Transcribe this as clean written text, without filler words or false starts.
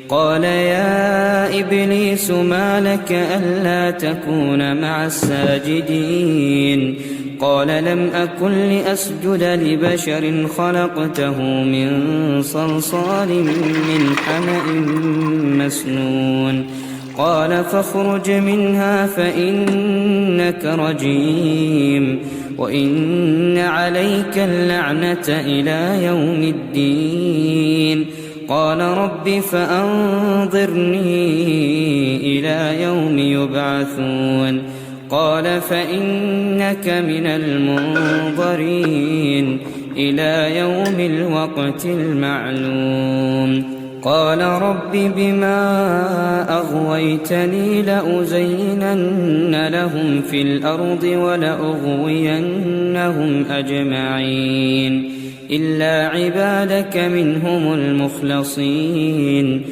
قال يا إبليس ما لك ألا تكون مع الساجدين. قال لم أكن لأسجد لبشر خلقته من صلصال من حمأ مسنون. قال فاخرج منها فإنك رجيم وإن عليك اللعنة إلى يوم الدين. قال رب فأنظرني إلى يوم يبعثون. قال فإنك من المنظرين إلى يوم الوقت المعلوم. قال رب بما أغويتني لأزينن لهم في الأرض ولأغوينهم أجمعين إلا عبادك منهم المخلصين.